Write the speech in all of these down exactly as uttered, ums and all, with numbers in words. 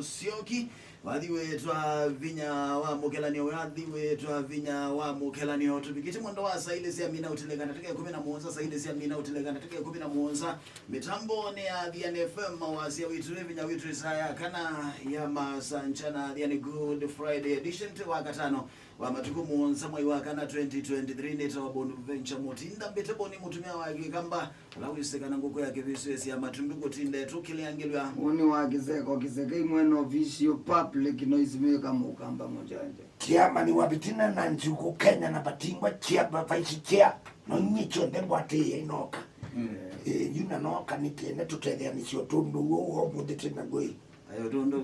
Syoki, wathi wĩtwa vinya wa mũkelanĩo, wathi wĩtwa vinya wa mũkelanĩo. Tũvikĩte mwendo wa saa ilĩ sya mina ũtilĩka ndatĩka ĩkũmi na mũonza, saa ilĩ sya mina ũtilĩka ndatĩka ĩkũmi na mũonza. Mĩtambonĩ ya Athiani F M, wasya witũ nĩ vinya witũ, ĩsaa ya kana ya masancha na Athiani Good Friday edition, tĩ wa katano wa matukũ mũonza mwai wa kana twenty twenty-three. Nĩtawa Bonaventure Mũtinda, mbĩte Boni mũtumĩa wa Kĩkamba, ũla wĩsĩ kana ngũkũ ya kĩvĩsĩ sya matumbĩ kũtinda ĩtũkĩlĩangĩlw'a. Ũnĩ wa kĩseko kĩseke imwe na official public noise maker Mũkamba Mũjanja. Chairman wa Vitina na Nzuku Kenya na Batingwa, chair, vice chair, no nyie kyonthe ngwatĩĩe inoka. Mm. Eh, yu na noka nĩkĩene tũtetheanĩsye ũtũndũ ũũ wa ũmũnthĩ twĩ na ngũĩ. Ayo tũndũ.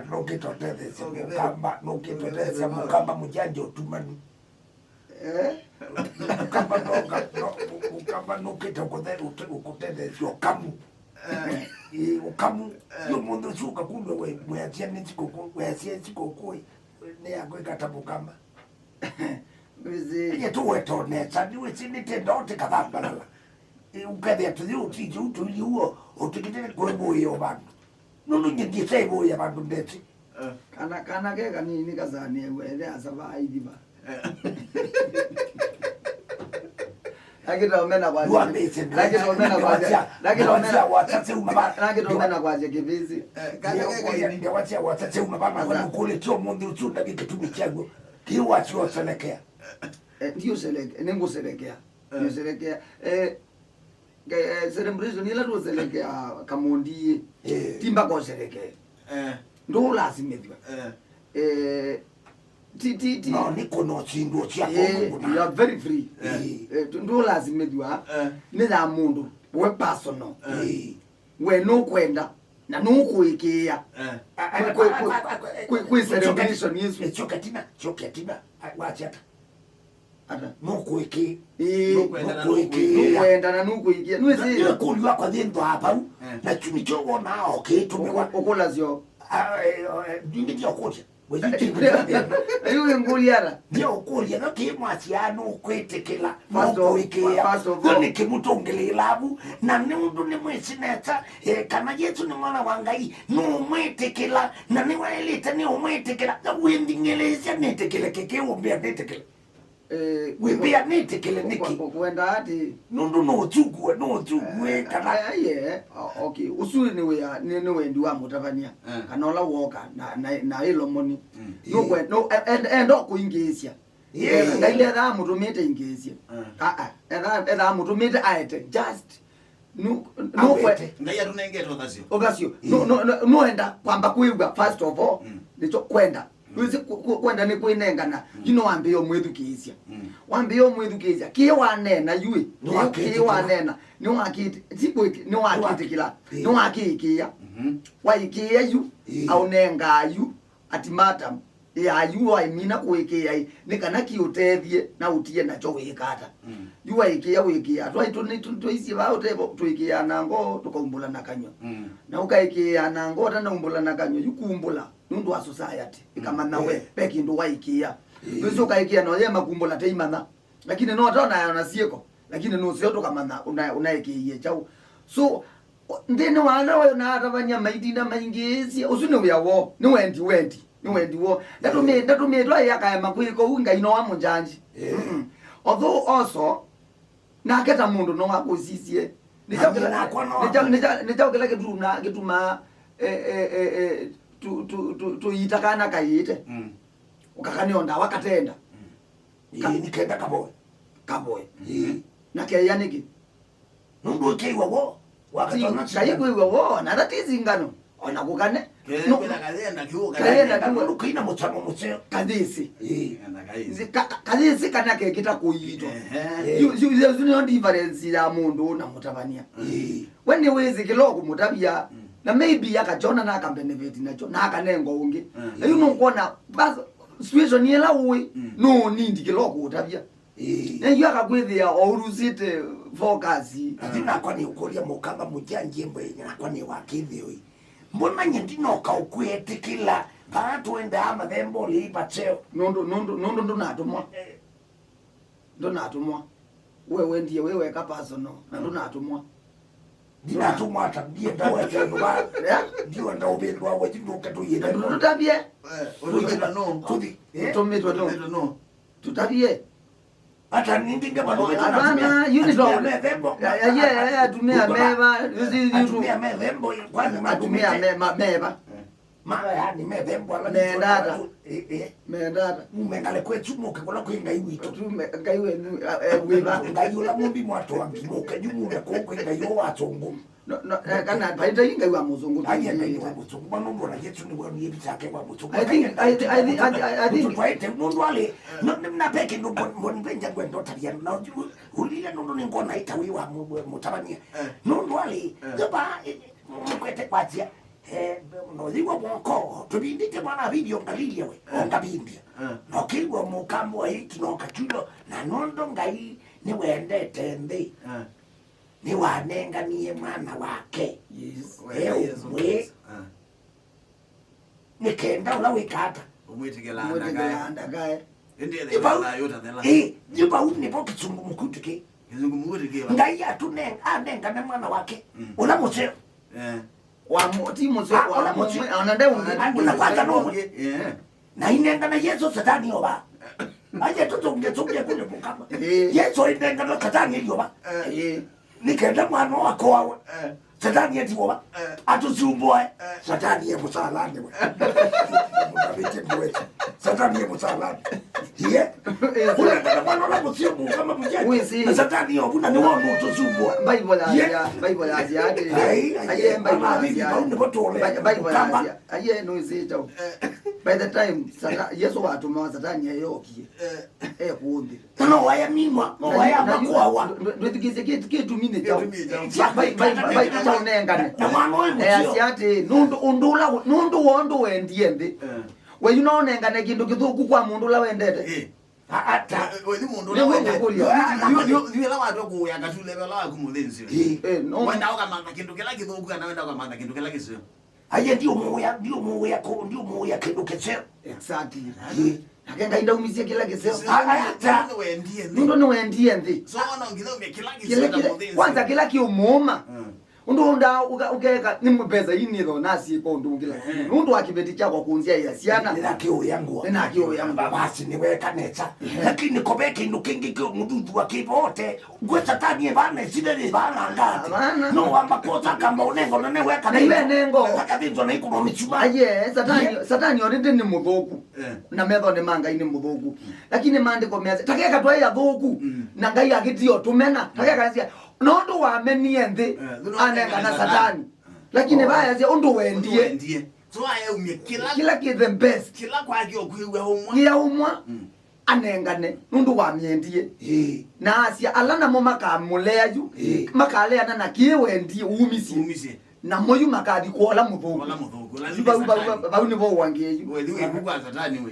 Nũkĩte ũtetheesya Mũkamba, nũkĩte ũtetheesya Mũkamba Mũjanja ũtumanu. Eh? Mũkamba no, no, Mũkamba nũkĩte ũkũthe-, ũte-, ũkũtetheesya ũkamu. Eh. Ĩĩ, ũkamu. Eh. Yu mũndũ ũsu ũkakulwa we, weasya nĩ sikũkũ, weasya sikũkũ, ĩ, nĩ ya kwĩka ta Mũkamba. Wĩsĩ. Nye tũweta nesa, nĩwĩsĩ nĩtenda ũtĩ kathambalala. Ĩ, ũkethĩa tũthi ũtiji ũtũili uo, ũtikĩte kwĩvũĩa vandũ. Nũndũ nye ndiĩsa ĩvũĩa vandũ ndeti. Eh. Kana, kana ke kanini kasanĩe wethe asava aithiva. Eh. Lakini omena kwa. Wambĩte lakini omena kwa. Ndewasya, lakini ndewasya omena. Wasase uma ba. Lakini omena kwa kĩvĩsĩ. Eh, kana ke kanini. Ndewasya wasase uma ba, na kwa nũkũlĩtye ũmũnthĩ ũsu ndavye kĩtumi kyaw'o. Kĩu wasyoselekea. Eh, ndiũselekea, nĩngũselekea. Eh. Ndiũselekea. Eh, eh, celebration ĩla tũselekea Kamundi, eh, ti mpaka ũselekee. Eh. Ndũlasimĩthw'a. Eh. Eh, ti, ti, ti. No, nĩ kũna ũsindũ ũsya. Eh, kũna. You are very free. Eh. Eh, ndũlasimĩthw'a. Eh. Nĩ ya mũndũ we personal. Eh. We nũkwenda na nũkũĩkĩĩa. Eh. Kwĩ, kwĩ, kwĩ, kwĩ, kwĩ celebration ĩsu. Kyoka tina, kyoka tina. Wacha ata? Ata? Nũkũĩkĩ-, ĩĩ. Nũkwenda na nũkũĩkĩĩa. Nũkwenda na nũkũĩkĩĩa. Nĩwĩsĩ. Nĩwe kũlya kwa thĩnthwa vau. Eh. Na kyu nĩkyo wonaa okĩtũmĩwa. Ũkũlasyo. Ah, eh, eh, ningĩ ndiakũlya. Yu ngũlya ata? Ndiakũlya, no kĩĩ mwasyaa nũkwĩtĩkĩla, nũkũĩkĩĩa. First of all, first of all. Yo nĩ kĩmũtũngĩlĩĩla vu, na nĩ ũndũ nĩmwĩsĩ nesa, eh, kana Yesũ nĩ mwana wa Ngai, nũmwĩtĩkĩla, na nĩwaĩlĩte nĩũmwĩtĩkĩla. Na wĩnthing'ĩlĩĩsya nĩtĩkĩle kĩkĩ ũmbĩa nĩtĩkĩle. Eh, wĩmbĩa nĩtĩkĩle nĩkĩ? Ũkwe-, ũkwenda atĩ? Nũndũ nũũthukuwe, nũũthukuwe, eh, kana? Eh, eh, yeah. O-, okay. Ũsu nĩ wĩa, nĩ, nĩ wendi wa mũtavany'a. Eh. Kana ũla woka na, na, na ĩlomoni. Mm. Nũkwe-, nũ-, e-, e-, enda kũingĩĩsya. Yeah. Ngai ethaa mũtũmĩte ingĩĩsye. Eh. Ah, ah. Ethaa, ethaa mũtũmĩte aete. Just Nu-, nũkwe-, awete. Ngai atũnengete ũthasyo. Ũthasyo. Mm. Nu-, nu-, nu-, nũenda kwamba kwĩw'a, first of all, mm, nĩkyo kwenda. Mm. Wĩsĩ ku-, ku-, kwenda nĩ kwĩnengana. Mm. Yu nĩwambĩĩa ũmwĩthukĩĩsya. Mm. Wambĩĩa ũmwĩthukĩĩsya. Kĩĩ waneena yu ĩ? Kĩĩ, kĩĩ waneena? Nĩwakĩtĩkĩla. Nĩwakĩtĩ-, ti kwĩtĩ-, nĩwakĩtĩkĩla. Nĩwakĩtĩkĩĩa. Mm-hmm. Waĩkĩĩa yu, ĩĩ, aũnengaa yu, ultimatum. Ĩĩ, yu waimina kũĩkĩĩa ĩ, nĩ kana kĩũtethye na ũtie nakyo wĩĩka ata? Mm. Yu waĩkĩĩa, wĩkĩĩa. Twaitũ nĩ tũ-, twaisye vaa ũtevo, tũĩkĩĩaa na ngoo, tũkaumbũla na kanyw'a. Mm. Na ũkaĩkĩĩa na ngoo ũtanaumbũla na kanyw'a, yu kumbũla nũndũ wa society. Mm. Ĩkamanya we, eh, ve kĩndũ waĩkĩĩa. Eh. Nũsĩ ũkaĩkĩĩa na ũyema kumbũla teimanya. Lakini no tona na syĩko, lakini nũseo tũkamanya ũna-, ũnaĩkĩĩie kyaũ. So, O, nthĩnĩ wa ala we na atavany'a maitinda maingĩĩsye, ũsu nĩ wĩa woo, nĩ wendi, wendi, nĩ wendi woo. Ndatũmĩ-, ndatũmĩtwe ĩ akaema kwĩka ũu, Ngai no amũnjanji. Yeah. Mm-mm. Although also, nake ta mũndũ no akũsisye. Nĩ kyaũ kĩla, nĩ kyaũ, nĩ kyaũ, nĩ kyaũ, nĩ kyaũ kĩla kĩtuna-, kĩtumaa, eh, eh, eh, eh, tu-, tu-, tu-, tũiita kana kaĩĩte? Mm. Ũkakanĩo ndawa katenda. Mm. Ka- Ĩĩ, nĩ kenda kavoe. Kavoe. Ĩĩ. Na keya nĩkĩ? Nũndũ ũkĩiwa woo, wakatona. Kai kwĩw'a woo, na that is ngano. Ona kũkane. Kethĩwa kwĩna kayenda kĩu, kayenda kĩu. Nũndũ kaina mũtamo mũseo. Kathĩsĩ. Ĩĩ. Kayenda kathĩsĩ. Ka-, ka-, kathĩsĩ kana kekĩta kũiitwa. Ehe. Yu, yu, yu, yu nĩyo difference ya mũndũ na mũtavany'a. Ĩĩ. We nĩwĩsĩ kĩla ũkũmũtavya, mm, na maybe akakĩona na akabenefit nakyo, na akanenga ũngĩ. Mm. Na yu nũkwona, bas, situation ĩla ũĩ, mm, no need kĩla ũkũũtavya. Ĩĩ. Na yu akakwĩthĩa o ũrusĩte focus. Ati nakwa nĩũkũlya Mũkamba mũkyanjie mbwenye nakwa nĩ wa kĩthĩoi. Mbona nye ndinoka ũkwĩtĩkĩla? Vaa tũendaa mathembo lĩi vateo. Nũndũ, nũndũ, nũndũ ndũnatũmwa. Eh. Ndũnatũmwa. We wendie wĩ weka personal, na ndũnatũmwa. Ndinatũmwa ata, ndienda wete andũ ba. Ya? Ndienda ũvĩndwa we, ndũke tũyĩte. Tũtavye. Eh, ũtũmĩtwe nũ? Tũthi. Eh? Ũtũmĩtwe nũ? Ũtũmĩtwe nũ? Tũtavye. Ata nĩngĩ nge vandũ vete. Hapana, you need to. Atumĩa methembo. Ya, ya, yeah, yeah, atumĩa meva. You see, you do. Atumĩa methembo, kwani atumĩa matumĩte me-, ma-, meva. Eh. Ma, yani, methembo ala. Mendata. Eh, eh. Mendata. Mumengale kwetu, mũke kũla kwĩ Ngai witũ. Tume, Ngai wenyu, eh, wĩva? Ngai ũla mũmbi mwatũangi, mũke yu mume kũu kwĩ Ngai ũũ wa Sũngũ. No, no, eh, kana vaita yu Ngai wa Mũsũngũ. Aye, Ngai wa Mũsũngũ. Mwana ũndũ ona Yesu nĩ woni ĩvi chake wa Mũsũngũ. I think, I thi-, I thi-, I thi-, I think. Twaĩte nũndũ alĩ, no, na pe kĩndũ mboni venja ngwenda ũtavia. Na ũlile nũndũ nĩ ngona ita wĩ wa mũ-, mũtavania. Eh. Nũndũ alĩ, eh, yoba, eh, mũkwete kwatia. Eh, no yĩw'a woko, tũvindĩte mwana video ngalilye we, eh, o ngavindia. Eh. No kĩw'a mũkambo wa itu no katulo, na nũndũ Ngai nĩwendete nthĩ, eh, nĩwanenganie mwana wake. Yes. Eh, wenda Yesu ũmwe. Kristo. Eh. Nĩ kenda ũla wĩka ata? Ũmwĩtĩkĩlaa ndakae. Mwĩtĩkĩlaa ndakae. Ĩndĩ ethĩwa thayũ ũtathela. Ĩ, ĩ, vau nĩvo kĩsũngũ mũkuti kĩ. Kĩsũngũ mũkuti kĩ. Ngai atũne-, anengane mwana wake. Mm. Ũla mũseo. Eh. Wa mu-, ti mũseo, ah, wa ũla mũseo. Mũmwe, ona nde ũngĩ. Ona ti mũseo. Na kwanza no ũngĩ. Eh. Na inengana Yesu Satani oba. Aje tũtũnge tũnge kule mũkama. Eh. Yesu inengana Satani yoba. Eh. Nĩ kenda mwana akoawe. Eh. Satani etiwa. Eh. Atũsumbũe. Eh. Satani e mũsalani we. Mũtavĩtye ndwete. Satani e mũsalani. Ye. Eh. Kũlengana mwana ũla mũseo mũkama mũjeti. Wĩsĩ. Na Satani obu na nĩwe ũnũtũsumbũa. Bible yasya, Bible yasya atĩ. Ai, ai, aye, Bible yasya. Bible nĩvo tũle. Bible yasya. Aye, no ĩsĩ chao. Eh. By the time Sata-, Yesu watũmawa, Satani eyokie. Eh. E kũndĩ. Na no waya mimwa, no waya makoawa. Ndwĩthikĩsye kĩtumi nĩ kyaũ. Kĩtumi nĩ kyaũ. Bai-, bai-, bai-, bai-, kyaũnengane. Na mwana ũyũ mũtio. Easya atĩ, nũndũ, ũndũ ũla, nũndũ wa ũndũ wendie nthĩ. Eh. We yu no ũnengane kĩndũ kĩthũku kwa mũndũ ũla wendete. Eh. A-, ata. We yu mũndũ ũla wendete. Yu, yu, yu, yu ĩla watwa kũũya katule, ĩla waku mũthĩnzĩo. Eh. Eh, no. Wenda ũkamantha kĩndũ kĩla kĩthũku kana wenda ũkamantha kĩndũ kĩla kĩseo. Aye, ndiũmũĩa, ndiũmũĩa kũ-, ndiũmũĩa kĩndũ kĩseo. Exactly. Ĩ. Nake Ngai ndaumisye kĩla kĩseo. Kĩseo. A-, a-, ata. Nũndũ nĩwendie nthĩ. Nũndũ nĩwendie nthĩ. So, no nginya umie kĩla kĩseo. Kĩla, na kĩla, mũthĩnzĩo. Kwanza kĩla kĩũmũũma. Mm. Ũndũ ũndaa ũka-, ũkeka nĩ mbesa ii nĩtho nasiĩka ũndũ ũngĩ, lakini, ehe, nũndũ wa kĩveti kyakwa kũnzyaĩa syana. Nĩnakĩũĩa ngũa. Nĩnakĩũĩa ngũa. Basi nĩweka nesa. Ehe. Lakini ko ve kĩndũ kĩngĩ kĩ mũthuthu wa kĩvote. Ngwe Satani evana esile nĩ vana ngati. Hapana. No wamba kosa kamba unengo na neweka. Na iwe nengo. Akavizwa na ikumo misuma. Aye, Satani, yeah, Satani already nĩ mũthũku. Eh. Na methonĩ ma Ngai nĩ mũthũku. Mm. Lakini maandĩko measya, takeka twaĩ athũku. Mm. Na Ngai akĩtio tũmena. Mm. Takeka asya, nũndũ wamenie nthĩ, eh, nũndũ anengana Satani. Satani. Mm. Lakini, oh, vayasya, ũndũ wendie. Ũndũ wendie. So, ayaumie kĩla, kĩla kĩ the best. Kĩla kwakĩo kwĩw'a ũmwe. Kĩa ũmwe. Mm. Anengane nũndũ wamyendie. Ĩĩ. Na asya ala namo makamũlea yu, ĩĩ, makaleana na kĩĩ wendie umisye. Umisye. Namo yu makathi kwola mũthũku. Kwola mũthũku. Yu vau, vau, vau nĩvo ũangĩe yu. We, thiwe iku kwa Satani we.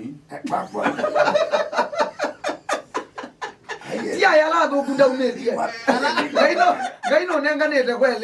Ti aya ala athũku ndaumĩtie. Ngai no, Ngai no nenganĩte kweli.